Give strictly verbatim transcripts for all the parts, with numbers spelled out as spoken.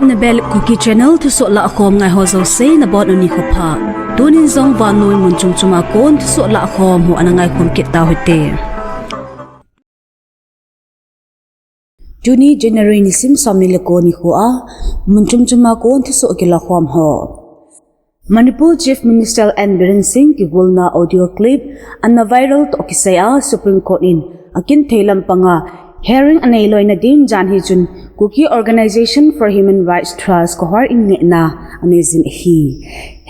Nabel Kuki Channel thusoh lahkhom ngai ho jouse nabonun nikho pha. Tunin jong vannoi mun chom chom a kon thusoh lahkhom ho ana ngaikhom kit tauhite. Tuni January nisim somni le ko nikho a mun chom chom a kon thusoh kilahkhom ho. Manipur Chief Minister N Biren Singh kigolna audio clip ana viral toh kisai a Supreme Court in akinthei lampanga hearing anei loina din janhi chun Kuki Organisation for Human Rights Trust Kohor in ngehna anei jin ahi.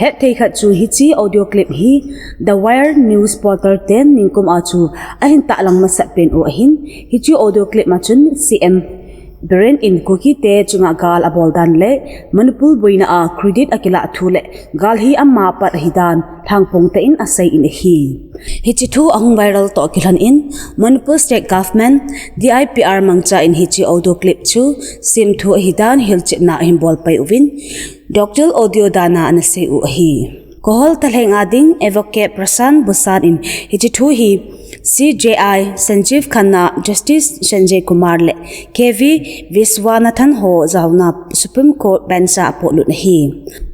Hetthei khat chu hiche audio clip hi The Wire News Portal ten ningkum a chu ahin tahlang masat pen u ahin, hiche audio clip a chun C M Biren in Kuki te chunga gal abol dan le Manipur boina a credit akilah thu le gal hi ama pat ahi dan lhangpong tah in asei in ahi. Hiche thu ahung viral toh kilhon in Manipur State Government D I P R mangcha in hiche audio clip chu semthu ahi dan hilchetna ahin bol pai uvin, Doctor Audio dan a ana sei u ahi. Kohor thalheng a ding Advocate Prashant Bhushan in hiche thu hi C J I, Sanjeev Khanna, Justice Sanjay Kumar le K V Viswanathan ho jaona Supreme Court Bench a apohlut ahi.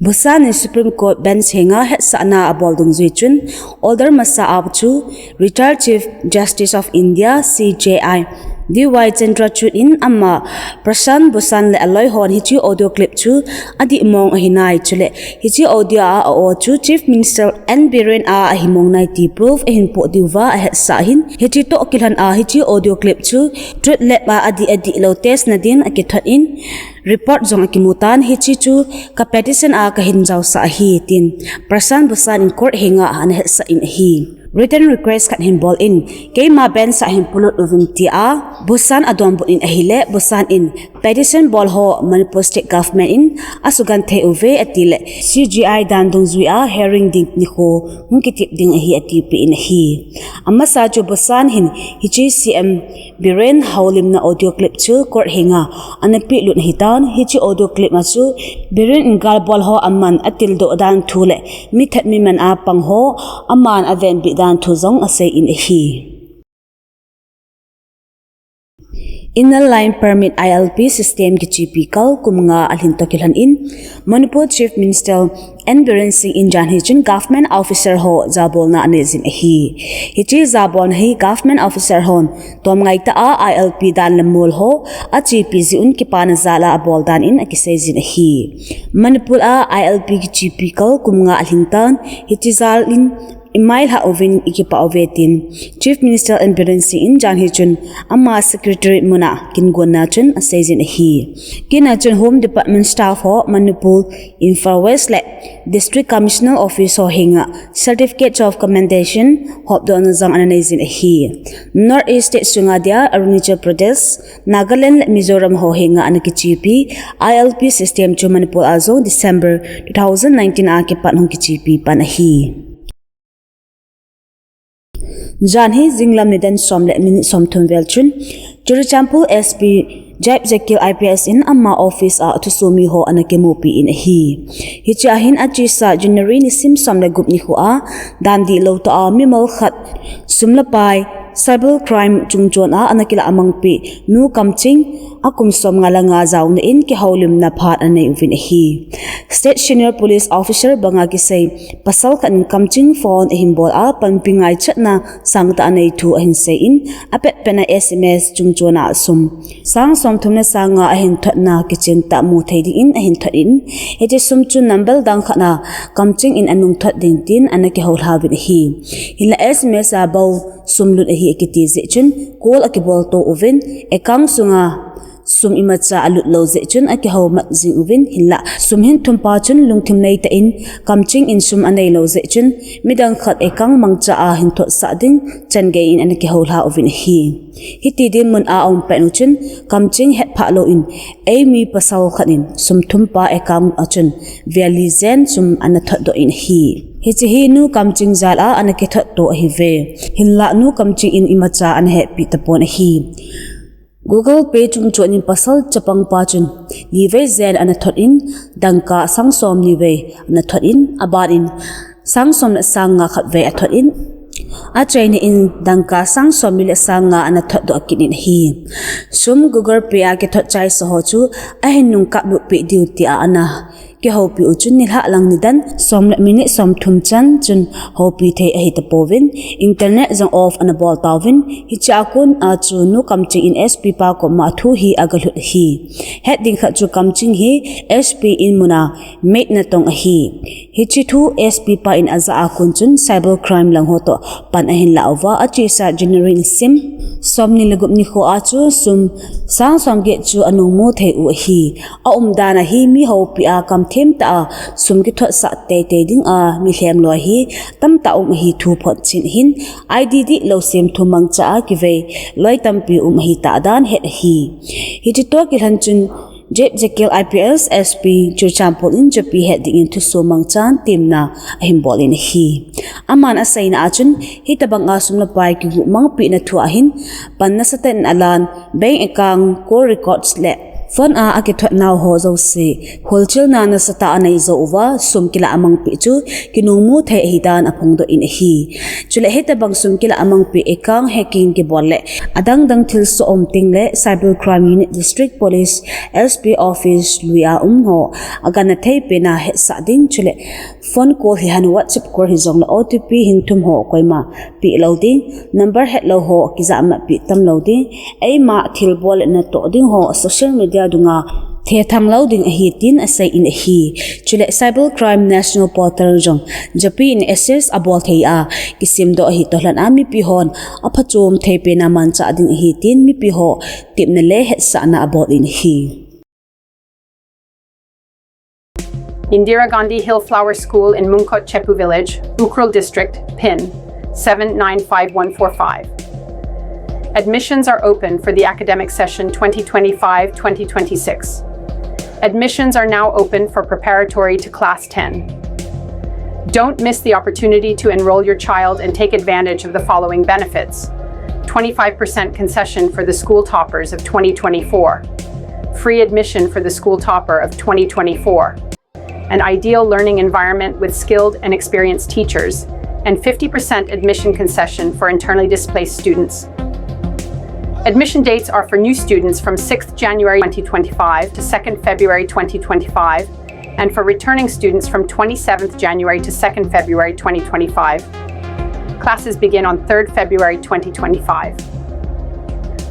Bhushan in Supreme Court Bench henga hetsahna abol dungjui chun order masa a chu Retired Chief Justice of India, C J I, D Y Chandrachud in ama Prashant Bhushan le aloi hon hiche audio clip chu adih mong ahi nai, chule hiche audio a a-o chu Chief Minister N Biren a ahi mong nai ti proof ahin poh diuva ahetsah ahin, hiche toh kilhon a hiche audio clip chu Truth Lab a adih adih lou test na din akithot in report jong akimu tan, hiche chu ka petition a kahin jaosah ahi tin Prashant Bhushan in court henga ana hetsah in ahi. Written request khat hin bol in, keima bench a hin polut uvin tia Bhushan adonbut in ahile, Bhushan in petition bol ho Manipur State Government in asugenthei uve atile, C J I dan dungjui a hearing ding nikho hung kitep ding ahi atipeh in ahi. Amasa chu Bhushan hin hiche C M Biren houlimna audio clip chu court henga ana pehlut ahitan, hiche audio clip a chu Biren in galbol ho aman atildoh dan thu le mithat miman a pang ho aman avenbit dan thu jong asei in ahi. Inner Line Permit, I L P system kichepi kal kum nga alhin toh kilhon in Manipur Chief Minister N Biren Singh in janhi chun government officer ho jabolna anei jin ahi. Hiche jabolna hi government officer hon tomngai tah a I L P dan le mol ho achepi jeh un kipana jal a abol dan in akisei jin ahi. Manipur a I L P kichepi kal kum nga alhing tan, hiche jal in imailhah uvin ikipah uve tin Chief Minister N Biren Singh in janhi chun ama secretary mun a kingonna chun asei jin ahi. Kina chun Home Department staff ho Manipur, Imphal West le District Commissioner Office ho henga Certificate of Commendation hopdohna jong ana nei jin ahi. North East State sunga dia Arunachal Pradesh, Nagaland le Mizoram ho henga ana kichepi I L P system chu Manipur a jong December two thousand nineteen a kipat hung kichepi pan ahi. Janhi jinglam nidan som le minute somthum vel chun Churachandpur S P Jaip Zekil I P S in ama office a athusomi ho ana kimupi in ahi. Hiche a hin achesa January nisim som le gup nikho a dan dihlou tah a mimal khat sum le pai cyber crime chungchon a ana kilah mangpi Nu Kamching akum som nga le nga jaona in kihoulimna phat anei uvin ahi. State Senior Police Officer banga kisei pasal khat in Kamching phone ahin bol a panpi ngaichatna sangtah anei thu ahin sei in, apetpet a S M S chungchon a sum sang somthum le sang nga ahin thotna kichen tah mu thei ding in ahin thot in, hiche sum chu number dang khat a Kamching in anung thot ding tin ana kihoulha uvin ahi. Hinla S M S a bou sum lut ahi akiti jeh chun call akibol to uvin, account sunga sum imacha alut lou jeh chun akihoumat jing uvin, hinla sum hin thumpa chun lungthim neitah in Kamching in sum anei lou jeh chun midang khat account mangcha a hin thotsah ding changei in ana kihoulha uvin ahi. Hiti dinmun a aum pet u chun Kamching hetphah lou in eimi pasal khat in sum thumpa account a chun vel li jen sum ana thotdoh in ahi. Hiche hi Nu Kamching jal a ana kithot to ahiuve. Hinla Nu Kamching in imacha ana hetpi tapon ahi. Google Pay chungchon in pasal chapangpa chun livei jen ana thot in, dangka sang somni vei ana thot in, aban in sang som le sang nga khat vei athot in, Achaina in dangka sang somni le sang nga ana thot doh kit in ahi. Sum Google Pay a kithot chaisa ho chu ahin nung kap lut peh diu tia ana kihoupi u chun nilhah lang nidan som le minute somthum chan chun houpi thei ahi tapouvin, internet jong off ana bol tauvin, hichea kon a chu Nu Kamching in S P pa koma thu hi aga lhut ahi. Het ding khat chu Kamching hi S P in muna maid natong ahi. Hiche thu S P pa in ajah a kon chun cyber crime lang ho toh pan ahin la uva, achesa January nisim somni le gup nikho a chu sum sang somget chu anung mu thei u ahi. Aumdan a hi mi houpi a kamthemtah a sum kithotsah teitei ding a mi lhem lou hi tamtah um ahi thu photchen hin, I D dihlou semthu mangcha a kivei loi tampi um ahi tah dan het ahi. Hiche toh kilhon chun Jep Jekyll I P S S P Churachandpur in Japi het dingin thuso mangchan temna ahin bol in ahi. Aman aseina a chun hitobang a sum le pai kigu mangpina thu ahin pan nasatah in alan, bank account, call records le phone a akithot nau ho jouse holchilna nasatah anei jou uva, sum kilah amangpeh chu kinung mu thei ahi dan aphongdoh in ahi. Chule hitobang sum kilah amangpeh account hacking kibol le adang dang thilsoh um teng le Cyber Crime Unit District Police S P Office lui a um ho agangthei pen a hetsah ding, chule phone call hihen WhatsApp call hijongle O T P hing thum ho koima peh lou ding, number het lou ho kijahmat peh tam lou ding, eima thilbol le natoh ding ho social media dunga thethang lou ding ahi tin asei in ahi. Chule Cyber Crime National Portal jong Japi in assist abol thei a kisemdoh ahi toh lhon a mipi hon aphachom thei pen a manchah ding ahi tin mipi ho tepna le hetsahna abol in ahi. Indira Gandhi Hill Flower School in Mungkot Chepu Village, Ukhrul District, pin seven nine five one four five. Admissions are open for the academic session twenty twenty-five twenty twenty-six. Admissions are now open for preparatory to class ten. Don't miss the opportunity to enroll your child and take advantage of the following benefits: twenty-five percent concession for the school toppers of twenty twenty-four, free admission for the school topper of twenty twenty-four, an ideal learning environment with skilled and experienced teachers, and fifty percent admission concession for internally displaced students. Admission dates are for new students from sixth January twenty twenty-five to second February twenty twenty-five, and for returning students from twenty-seventh January to second February twenty twenty-five. Classes begin on third February twenty twenty-five.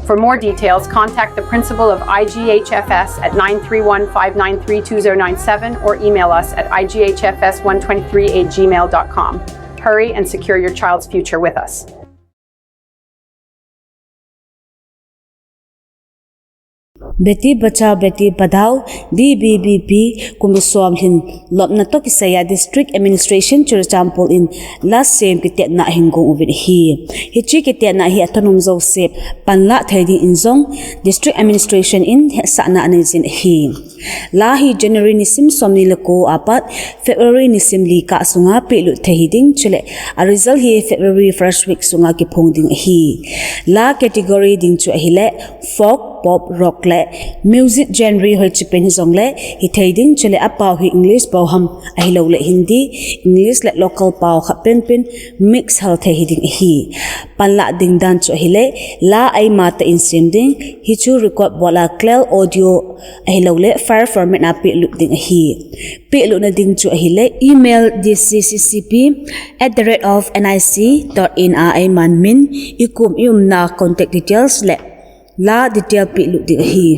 For more details, contact the principal of I G H F S at nine three one, five nine three, two zero nine seven or email us at I G H F S one twenty-three at gmail dot com. Hurry and secure your child's future with us. Beti Bachao Beti Padhao, D B B P, kum som lhin lopna toh kisaiya District Administration Churachandpur in la sem kitetna ahin gong uvin ahi. Hiche kitetna hi athanom jouse panla thei dingin jong District Administration in hetsahna anei jin ahi. La hi January nisim somni le ko apat February nisim li kah sunga pehlut thei hiding, chule a result hi February first week sunga kiphong ding ahi. La category ding chu ahile folk, pop, rock le music genre hoiche pen hijongle hithei ding, chule apao hi English pao ham ahilouleh Hindi, English le local pao khat penpen mix hal thei hiding ahi. Panla ding dan chu ahile la eima tah in sem ding, hichu record bol a clear audio ahilouleh file format a pehlut ding ahi. Pehlutna ding chu ahile email D C C C P at the rate of N I C dot in a eiman min, ikum iumna contact details le la detail pehlut ding ahi.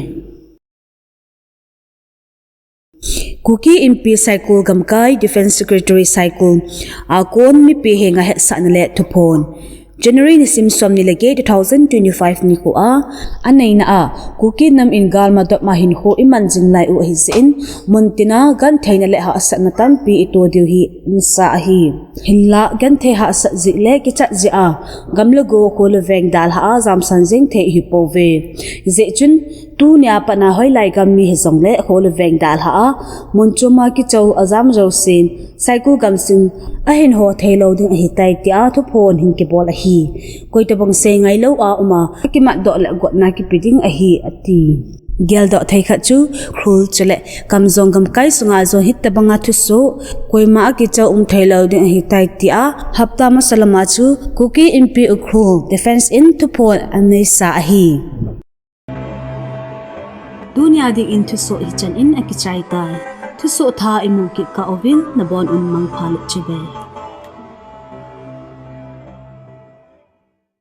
Kuki Inpi Saikul Gamkai, Defence Secretary Saikul, a kon mipi henga hetsahna le thuphon. January nisim somni le get, two thousand twenty-five nikho a, aneina a Kuki nam in galma dopma hinkho iman jing lai u ahijeh in, muntina gentheina le hahsatna tampi ito diu hi nasa ahi. Hinla genthei hahsat jeh le kichat jeh a gam le go, kho le veng dalha a jamsan jeng thei ihi pouve. Hijeh chun tunia pat a hoilai gam mi hijongle kho le veng dalha a mun chom a kichou ajam jousen Saikul gamsung ahin ho theilou ding ahitai tia thuphon hin kibol ahi. Koitobang seingai lou a um a, akimatdoh le gotna kipe ding ahi, ati. Geldoh thei khat chu Ukhrul chule Kamjong gamkai sunga jong hitobanga thusoh koima akichao um theilou ding ahitai tia hapta masa lama chu Kuki Inpi Ukhrul Defence in thuphon aneisa ahi. Tunia dingin thusoh hichan in akichai tai. Thusoh thah imu kit kah uvin nabon un mangpha le chibai.